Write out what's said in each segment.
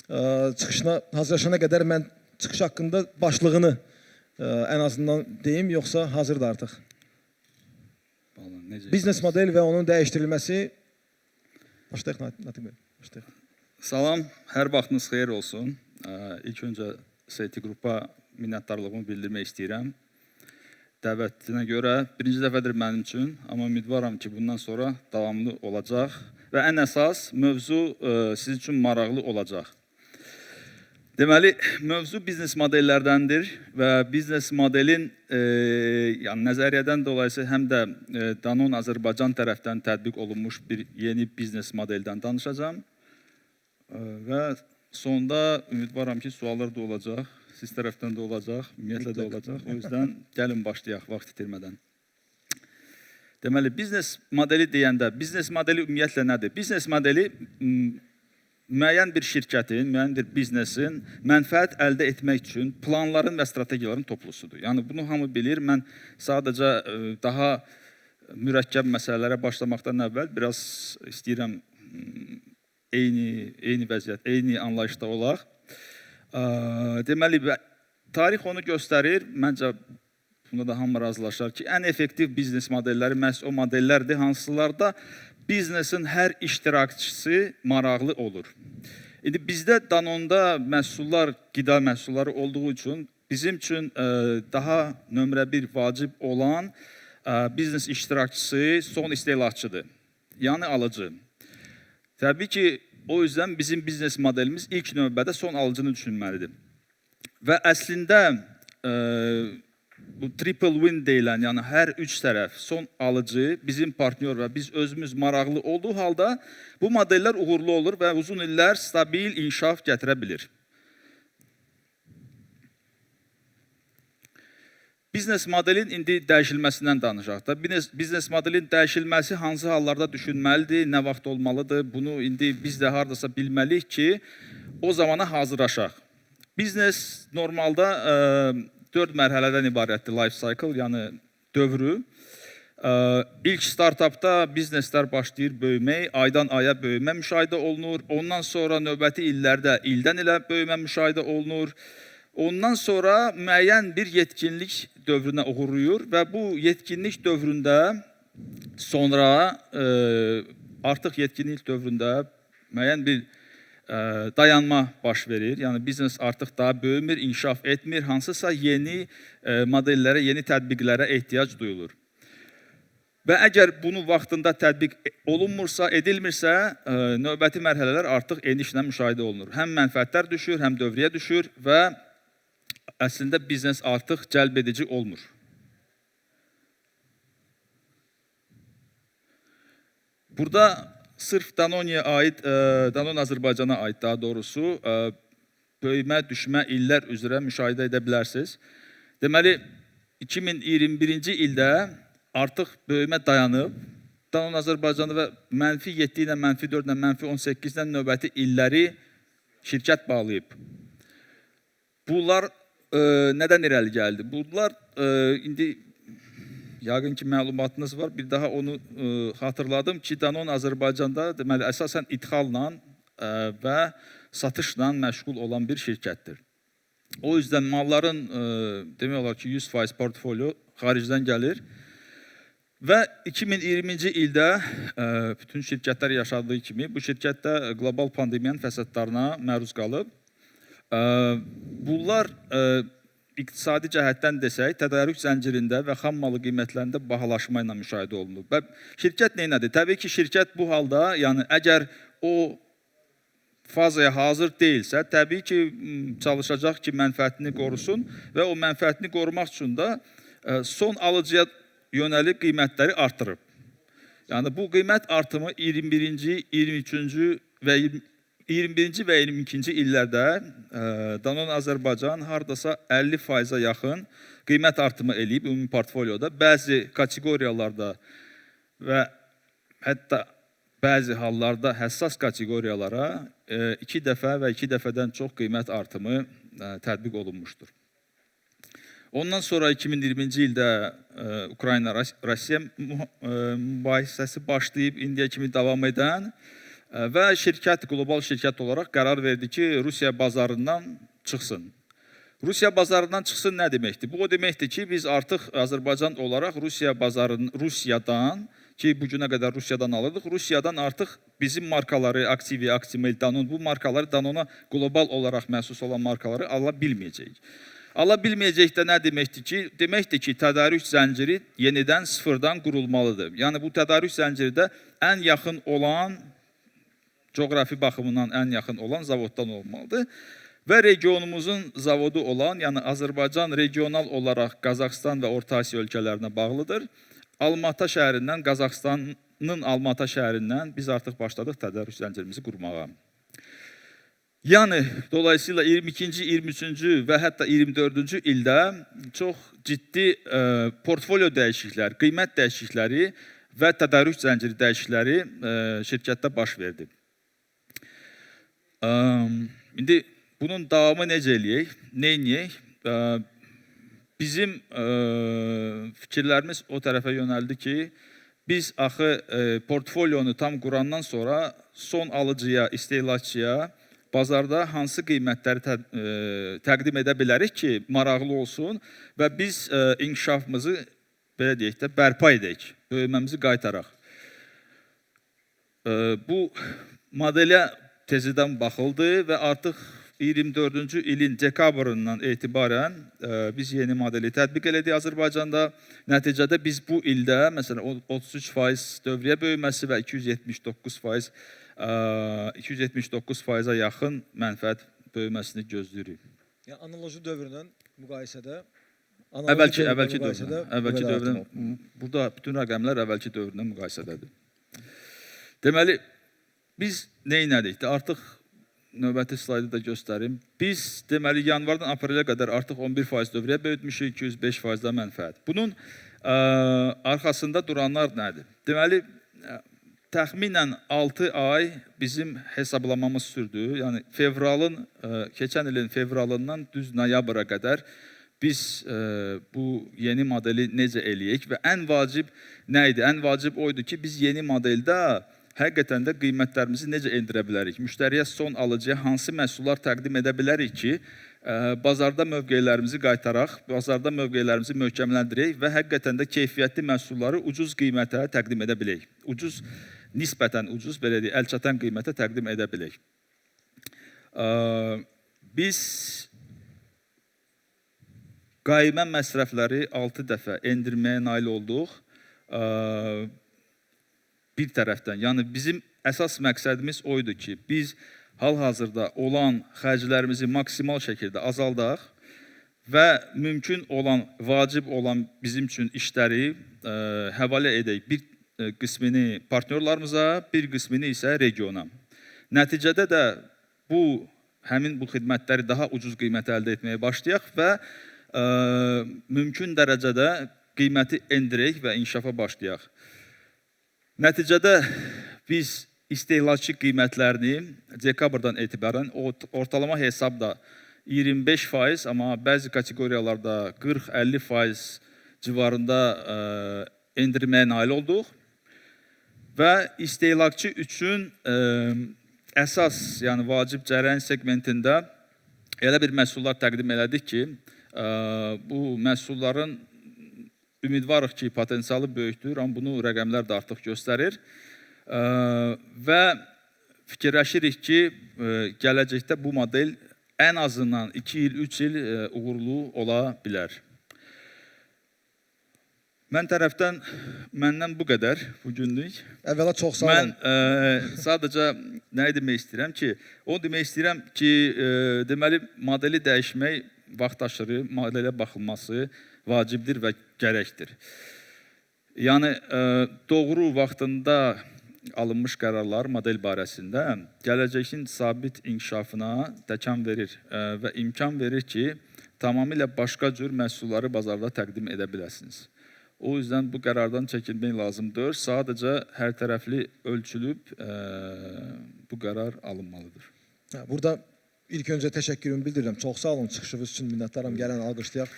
Çıxışına hazırlaşana qədər mən çıxış haqqında başlığını ən azından deyim, yoxsa hazırdır artıq. Necə Biznes model və onun dəyişdirilməsi. Başlayaq Natiq bəy. Başlayaq. Salam, hər vaxtınız xeyir olsun. İlk öncə CT Qrupa minnətdarlığımı bildirmək istəyirəm. Dəvətinə görə birinci dəfədir mənim üçün, amma ümidvaram ki, bundan sonra davamlı olacaq və ən əsas mövzu siz üçün maraqlı olacaq. Deməli, mövzu biznes modellərdəndir və biznes modelin yəni nəzəriyyədən dolayısı həm də Danone Azərbaycan tərəfdən tətbiq olunmuş bir yeni biznes modeldən danışacağam. Və sonda ümidvaram ki, suallar da olacaq, siz tərəfdən də olacaq, ümumiyyətlə də olacaq. O yüzden gəlin başlayaq vaxt itirmədən. Deməli, biznes modeli deyəndə, biznes modeli ümumiyyətlə nədir? Biznes modeli müəyyən bir şirkətin, müəyyən bir biznesin mənfəət əldə etmək üçün planların və strategiyaların toplusudur. Yəni bunu hamı bilir. Mən sadəcə daha mürəkkəb məsələlərə başlamaqdan əvvəl biraz istəyirəm eyni vəziyyət, eyni anlayışda olaq. Deməli, tarix onu göstərir, məncə bunda da hamı razılaşar ki, ən effektiv biznes modelləri məhz o modellərdir, hansılarda biznesin hər iştirakçısı maraqlı olur. İndi bizdə Danonda məhsullar, qida məhsulları olduğu üçün bizim üçün daha nömrə bir vacib olan biznes iştirakçısı son istehlakçıdır, yəni alıcı. Təbii ki, o yüzden bizim biznes modelimiz ilk növbədə son alıcını düşünməlidir. Və əslində bu triple win deyilən, yəni hər üç tərəf, son alıcı, bizim partnyor və biz özümüz maraqlı olduğu halda bu modellər uğurlu olur və uzun illər stabil inkişaf gətirə bilir. Biznes modelin indi dəyişilməsindən danışaq da. Biznes modelin dəyişilməsi hansı hallarda düşünməlidir, nə vaxt olmalıdır, bunu indi biz də hardasa bilməliyik ki, o zamana hazırlaşaq. Biznes normalda 4 mərhələdən ibarətdir life cycle, yəni dövrü. İlk startapda bizneslər başlayır böyümək, aydan aya böyümə müşahidə olunur. Ondan sonra növbəti illərdə ildən ilə böyümə müşahidə olunur. Ondan sonra müəyyən bir yetkinlik dövrünə uğurlayır və bu yetkinlik dövründə sonra artıq yetkinlik dövründə müəyyən bir dayanma baş verir. Yəni biznes artıq daha böyümür, inkişaf etmir, hansısa yeni modellərə, yeni tətbiqlərə ehtiyac duyulur. Və əgər bunu vaxtında tətbiq olunmursa, edilmirsə, növbəti mərhələlər artıq enişlə müşahidə olunur. Həm mənfəətlər düşür, həm dövriyyə düşür və əslində biznes artıq cəlb edici olmur. Burada sırf Danone-ya aid, Danone Azərbaycana aid daha doğrusu böyümə, düşmə illər üzrə müşahidə edə bilərsiniz. Deməli, 2021-ci ildə artıq böyümə dayanıb, Danone Azərbaycanda və mənfi 7 ilə, mənfi 4 ilə, mənfi 18 ilə növbəti illəri şirkət bağlayıb. Bunlar nədən irəli gəldi? Bunlar indi yəqin ki, məlumatınız var. Bir daha onu xatırladım ki, Danone Azərbaycanda deməli, əsasən idxalla və satışla məşğul olan bir şirkətdir. O yüzden malların demək olar ki, 100% portfolyo xaricdən gəlir. Və 2020-ci ildə bütün şirkətlər yaşadığı kimi bu şirkət də qlobal pandemiyanın fəsadlarına məruz qalıb. Bunlar iqtisadi cəhətdən desək, tədarük zəncirində və xam malı qiymətlərində bahalaşma ilə müşahidə olunur. Və şirkət nə elədi? Təbii ki, şirkət bu halda, yəni əgər o fazaya hazır deyilsə, təbii ki, çalışacaq ki, mənfəətini qorusun və o mənfəətini qorumaq üçün də son alıcıya yönəlib qiymətləri artırıb. Yəni bu qiymət artımı 21-ci, 23-cü və 21-ci və 22-ci illərdə Danone Azərbaycan hardasa 50%-a yaxın qiymət artımı eləyib ümumi portfolyoda. Bəzi kateqoriyalarda və hətta bəzi hallarda həssas kateqoriyalara 2 dəfə və 2 dəfədən çox qiymət artımı tətbiq olunmuşdur. Ondan sonra 2020-ci ildə Ukrayna-Rusiya mübahisəsi başlayıb, indiyə kimi davam edən. Və şirkət, qlobal şirkət olaraq qərar verdi ki, Rusiya bazarından çıxsın. Rusiya bazarından çıxsın nə deməkdir? Bu o deməkdir ki, biz artıq Azərbaycan olaraq Rusiya bazarının, Rusiyadan, ki bu günə qədər Rusiyadan alırdıq, Rusiyadan artıq bizim markaları, Activia, Actimel, Danone, bu markaları Danone-a qlobal olaraq məxsus olan markaları ala bilməyəcəyik. Ala bilməyəcək də nə deməkdir ki? Deməkdir ki, tədarük zənciri yenidən sıfırdan qurulmalıdır. Yəni bu tədarük zənciridə ən yaxın olan, coğrafi baxımından ən yaxın olan zavoddan olmalıdır. Və regionumuzun zavodu olan, yəni Azərbaycan regional olaraq Qazaxıstan və Orta Asiya ölkələrinə bağlıdır. Almata şəhərindən, Qazaxıstanın Almata şəhərindən biz artıq başladıq tədarük zəncirimizi qurmağa. Yəni, dolayısıyla 22-ci, 23-cü və hətta 24-cü ildə çox ciddi portfolio dəyişiklikləri, qiymət dəyişiklikləri və tədarük zənciri dəyişiklikləri şirkətdə baş verdi. İndi bunun davamı necə eləyək, nə eləyək? Bizim fikirlərimiz o tərəfə yönəldi ki, biz axı portfolionu tam qurandan sonra son alıcıya, istehlakçıya bazarda hansı qiymətləri təqdim edə bilərik ki, maraqlı olsun və biz inkişafımızı, belə deyək də, bərpa edək, böyüməmizi qaytaraq. Bu modelə tezdən baxıldı və artıq 24-cü ilin dekabrından etibarən biz yeni modeli tətbiq elədik Azərbaycanda. Nəticədə biz bu ildə, məsələn, 33% dövriyyə böyüməsi və 279%, 279%-a yaxın mənfəət böyüməsini gözləyirik. Yəni analoji dövrlə müqayisədə, əvvəlki dövrlə, burada bütün rəqəmlər əvvəlki dövrlə müqayisədədir. Deməli, biz nə elədik? Artıq növbəti slaydı da göstərim. Biz deməli yanvardan aprelə qədər artıq 11% dövriyyə böyütmüşük, 205%-da mənfəət. Bunun arxasında duranlar nədir? Deməli, təxminən 6 ay bizim hesablamamız sürdü. Yəni fevralın, keçən ilin fevralından düz noyabra qədər biz bu yeni modeli necə eləyək və ən vacib nə idi? Ən vacib o idi ki, biz yeni modeldə həqiqətən də qiymətlərimizi necə endirə bilərik? Müştəriyə, son alıcıya hansı məhsullar təqdim edə bilərik ki, bazarda mövqelərimizi qaytaraq, bazarda mövqelərimizi möhkəmləndirək və həqiqətən də keyfiyyətli məhsulları ucuz qiymətə təqdim edə bilək. Ucuz, nisbətən ucuz, belə deyək, əlçatan qiymətə təqdim edə bilək. Biz qaymə məsrəfləri 6 dəfə endirməyə nail olduq. Bir tərəfdən, yəni bizim əsas məqsədimiz o idi ki, biz hal-hazırda olan xərclərimizi maksimal şəkildə azaldaq və mümkün olan, vacib olan bizim üçün işləri həvalə edək. Bir qismini partnyorlarımıza, bir qismini isə regiona. Nəticədə də bu, həmin bu xidmətləri daha ucuz qiymətə əldə etməyə başlayaq və mümkün dərəcədə qiyməti endirək və inkişafa başlayaq. Nəticədə biz istehlakçı qiymətlərini dekabrdan etibarən ortalama hesabda 25%, amma bəzi kateqoriyalarda 40-50% civarında endirməyə nail olduq. Və istehlakçı üçün əsas, yəni vacib cərəyan segmentində elə bir məhsullar təqdim elədik ki, bu məhsulların ümidvarıq ki, potensialı böyükdür, amma bunu rəqəmlər də artıq göstərir. Və fikirləşirik ki, gələcəkdə bu model ən azından 2 il, 3 il uğurlu ola bilər. Mən tərəfdən, məndən bu qədər bugünlük. Əvvəla çox sağ olun. Mən sadəcə nə demək istəyirəm ki, o demək istəyirəm ki, deməli, modeli dəyişmək vaxt aşırı, modelə baxılması vacibdir və gərəkdir. Yəni, doğru vaxtında alınmış qərarlar model barəsində gələcəkin sabit inkişafına təkan verir və imkan verir ki, tamamilə başqa cür məhsulları bazarda təqdim edə biləsiniz. O yüzden bu qərardan çəkinmək lazımdır. Sadəcə hər tərəfli ölçülüb bu qərar alınmalıdır. Burada ilk öncə təşəkkürümü bildirirəm. Çox sağ olun çıxışınız üçün, minnətdaram. Gələn alqışlayaq.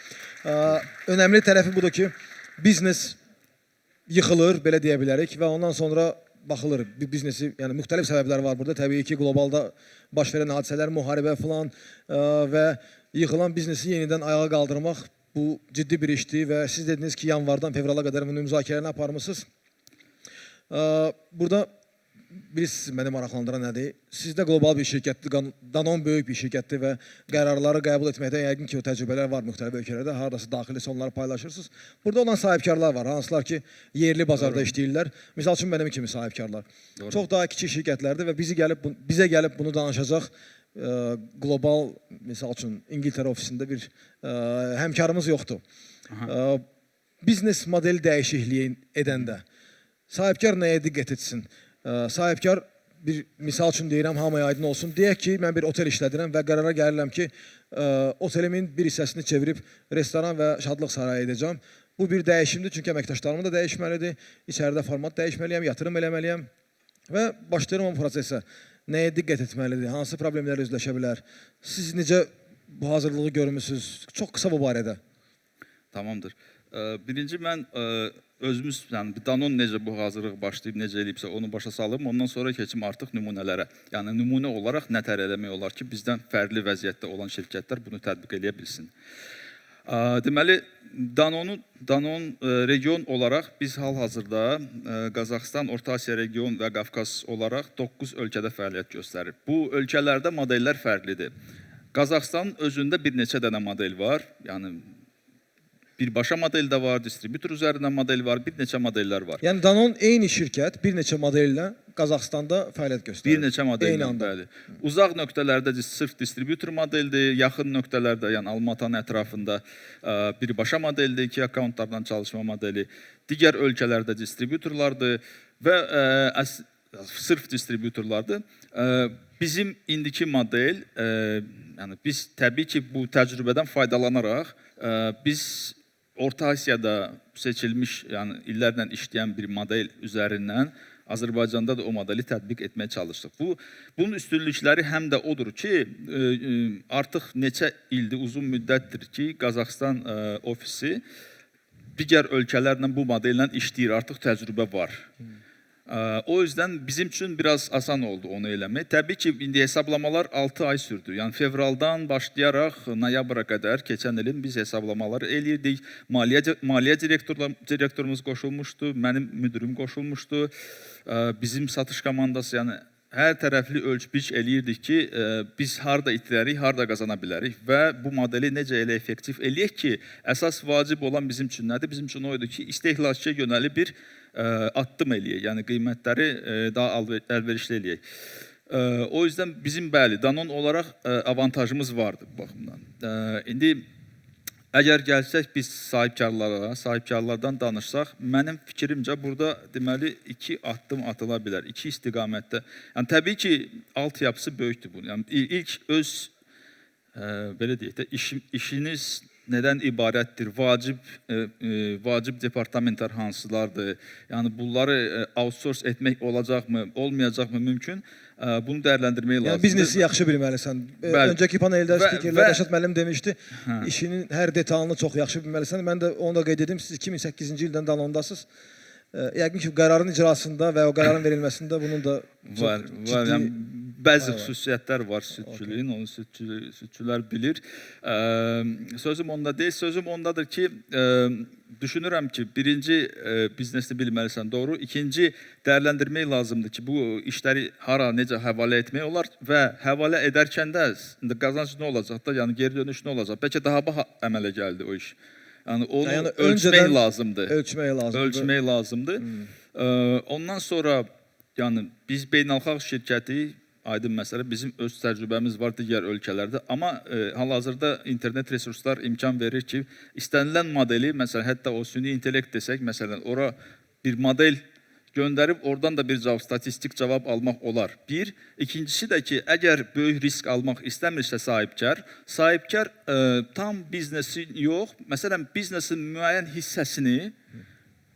Önəmli tərəfi budur ki, biznes yıxılır, belə deyə bilərik və ondan sonra baxılır bir biznesi, yəni müxtəlif səbəblər var burada. Təbii ki, qlobalda baş verən hadisələr, müharibə filan və yıxılan biznesi yenidən ayağa qaldırmaq bu ciddi bir işdir və siz dediniz ki, yanvardan fevrala qədər bunun müzakirələrini aparmısınız. Burada bilirsiniz məni maraqlandıran nədir? Sizdə qlobal bir şirkətdir, Danone böyük bir şirkətdir və qərarları qəbul etməkdə yəqin ki, o təcrübələr var müxtəlif ölkələrdə, hardasa daxilisə onları paylaşırsınız. Burada olan sahibkarlar var, hansılar ki, yerli bazarda işləyirlər. Misal üçün mənim kimi sahibkarlar. Doğru. Çox daha kiçik şirkətlərdir və bizə gəlib bunu danışacaq qlobal, misal üçün İngiltərə ofisində bir həmkarımız yoxdur. Biznes modeli dəyişikliyi edəndə sahibkar nəyə diqqət etsin? Sahibkar bir misal üçün deyirəm, hamıya aydın olsun. Deyək ki, mən bir otel işlədirəm və qərara gəlirəm ki, otelimin bir hissəsini çevirib restoran və şadlıq sarayı edəcəm. Bu bir dəyişimdir, çünki əməkdaşlarımı da dəyişməlidir. İçəridə format dəyişməliyəm, yatırım eləməliyəm və başlayıram o prosesə. Nəyə diqqət etməlidir? Hansı problemlərlə üzləşə bilər? Siz necə bu hazırlığı görmüsünüz? Çox qısa bu barədə. Tamamdır. Birinci mən özümüz, yəni Danone necə bu hazırlıq başlayıb, necə eləyibsə onu başa salım, ondan sonra keçim artıq nümunələrə. Yəni nümunə olaraq nə tər eləmək olar ki, bizdən fərqli vəziyyətdə olan şirkətlər bunu tətbiq eləyə bilsin. Deməli, Danone region olaraq biz hal-hazırda Qazaxıstan, Orta Asiya region və Qafqaz olaraq 9 ölkədə fəaliyyət göstərir. Bu ölkələrdə modellər fərqlidir. Qazaxıstanın özündə bir neçə dənə model var. Yəni birbaşa model də var, distributor üzərindən model var, bir neçə modellər var. Yəni Danone eyni şirkət bir neçə modellə Qazaxıstanda fəaliyyət göstərir. Bir neçə modellə, eyni anda. Bəli. Uzaq nöqtələrdə sırf distributor modeldir, yaxın nöqtələrdə, yəni Almatanın ətrafında birbaşa modeldir, iki akkauntlardan çalışma modeli. Digər ölkələrdə distributorlardır və sırf distributorlardır. Bizim indiki model, yəni biz təbii ki, bu təcrübədən faydalanaraq biz Orta Asiyada seçilmiş, yəni illərlə işləyən bir model üzərindən Azərbaycanda da o modeli tətbiq etməyə çalışdıq. Bunun üstünlükləri həm də odur ki, artıq neçə ildir, uzun müddətdir ki, Qazaxıstan ofisi digər ölkələrlə bu modellə işləyir, artıq təcrübə var. O yüzden bizim üçün biraz asan oldu onu eləmək. Təbii ki, indi hesablamalar 6 ay sürdü. Yəni fevraldan başlayaraq noyabra qədər keçən ilin biz hesablamaları eləyirdik. Maliyyə direktorumuz qoşulmuşdu, mənim müdirim qoşulmuşdu. Bizim satış komandası, yəni hər tərəfli ölç-biç eləyirdik ki, biz harda itirərik, harda qazana bilərik və bu modeli necə elə effektiv eləyək ki, əsas vacib olan bizim üçün nədir? Bizim üçün o idi ki, istehlakçıya yönəli bir addım eləyək, yəni qiymətləri daha əlverişli eləyək. O yüzden bizim, bəli, Danone olaraq avantajımız vardı bu baxımdan. İndi əgər gəlsək biz sahibkarlara, sahibkarlardan danışsaq, mənim fikrimcə burada deməli iki addım atıla bilər, iki istiqamətdə. Yəni təbii ki, altyapısı böyükdür bunun. Yəni ilk öz belə deyək də, işiniz nədən ibarətdir? Vacib departamentlər hansılardır? Yəni bunları outsource etmək olacaqmı, olmayacaqmı mümkün? Bunu dəyərləndirmək lazımdır. Yəni biznesi yaxşı bilməlisən. Öncəki paneldə spikerlər Rəşad müəllim demişdi, işinin hər detalını çox yaxşı bilməlisən. Mən də onu da qeyd edim, siz 2008-ci ildən Danondasınız. Yəqin ki, qərarın icrasında və o qərarın verilməsində bunun da çox var, ciddi var. Yəni, bəzi xüsusiyyətlər var südçülüyün, onu südçülər bilir. Sözüm onda deyil, sözüm ondadır ki, düşünürəm ki, birinci biznesini bilməlisən, doğru. İkinci, dəyərləndirmək lazımdır ki, bu işləri hara, necə həvalə etmək olar və həvalə edərkən də indi qazanc nə olacaq da, yəni geri dönüş nə olacaq? Bəlkə daha baha əmələ gəldi o iş. Yəni onu Yəni ölçmək lazımdır. Ölçmək lazımdır. Ölçmək lazımdır. Ondan sonra, yəni biz beynəlxalq şirkəti, aydın məsələ, bizim öz təcrübəmiz var digər ölkələrdə, amma hal-hazırda internet resurslar imkan verir ki, istənilən modeli, məsələn, hətta o süni intellekt desək, məsələn, ora bir model göndərib, oradan da bir cavab, statistik cavab almaq olar. Bir. İkincisi də ki, əgər böyük risk almaq istəmirsə sahibkar tam biznesi yox, məsələn, biznesin müəyyən hissəsini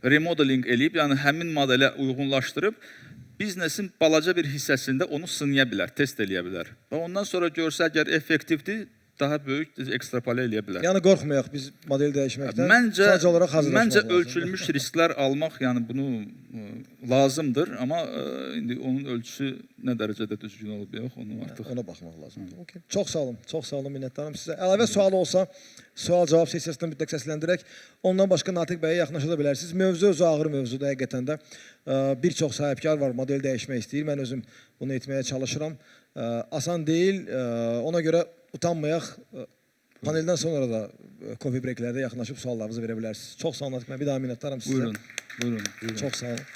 remodeling eləyib, yəni həmin modelə uyğunlaşdırıb, biznesin balaca bir hissəsində onu sınaya bilər, test eləyə bilər. Və ondan sonra görsə, əgər effektivdir, daha böyük ekstrapolə eləyə bilər. Yəni qorxmayaq biz model dəyişməkdən. Məncə sadəcə olaraq hazırlaşmaq məncə lazımdır. Ölçülmüş risklər almaq, yəni bunu lazımdır, amma indi onun ölçüsü nə dərəcədə düzgün olub yox, onu artıq Ona baxmaq lazımdır. Okay. Çox sağ olun. Çox sağ olun, minnətdaram sizə. Əlavə sual olsa, sual-cavab sessiyasında mütləq səsləndirək. Ondan başqa Natiq bəyə yaxınlaşa da bilərsiniz. Mövzu özü ağır mövzudur həqiqətən də. Bir çox sahibkar var, model dəyişmək istəyir. Mən özüm bunu etməyə çalışıram. Asan deyil. Ona görə utanmayaq. Paneldən sonra da coffee breaklərdə yaxınlaşıb suallarınızı verə bilərsiniz. Çox sağ olun Natiq bəy. Bir daha minnətdaram sizə. Buyurun, buyurun, buyurun. Çox sağ olun.